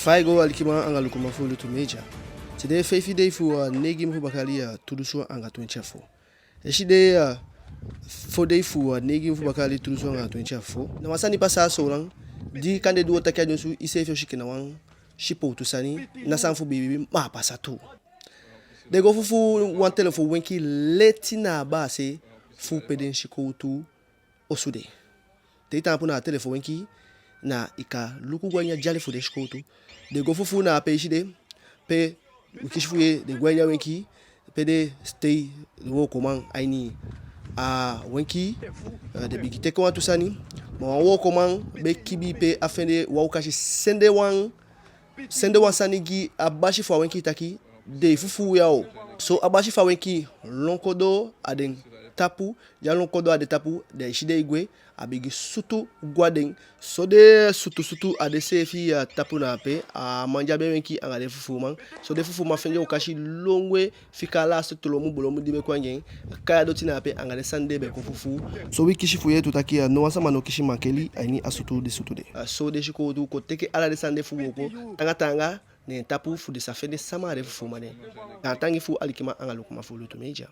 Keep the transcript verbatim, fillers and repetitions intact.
Fa i go, alikiman anga lukuman fu Lutu Media. Tide feifi dei fu a neigi mun fu baka yali a tu dunsu anga twenti a fo. Eside a fo dei fu a neigi mun fu baka yali tu dunsu anga twenti a fo, na wan sani pasa a Soolan di kande di wo taki a dyonsu iseefi o si enke na wan sipowtu sani, na sani fu biibi, ma a pasa tuu. Den go fufuu wan telefon wenki leti na a baase fu pe den sikowtu osu de. Te i taampu na a telefon wenki, na i kan luku go a ini a dyali fu den sikowtu. Den go fufuu na a peesi de, pe wi kisi fu yee den go a ini a wenki, pe den sitei den wookoman a ini a wenki. Eh, den bigin teke wantu sani, ma wan wookoman be kibii pe a fende wan okasi sende wan sende wan sani gi a basi fu a wenki taki den e fufuu ya o. So a basi fu a wenki lon kon doo a den tapu, di a lon kon doo a den tapu, da i si den e gwe, a bigin sutu go a den. So den sutu sutu a den seefi a tapu na ape, a man di a be wenki anga den fufuuman. So den fufuuman fende okasi lon gwe fika a laste tolomu bolomu di be kon anga en, kai a doti na ape anga den sani di den be kon fufuu. So wi kisi fu yee tu taki a no wan sama no kisi mankeli a ini a sutu di sutu de. A so den sikowtu kon teke ala den sani de fu wooko taanga taanga ne en tapu fu den sa fende sama a den fufuuman de. Gaantangi fu u alikiman anga lukuman fu Lutu Media.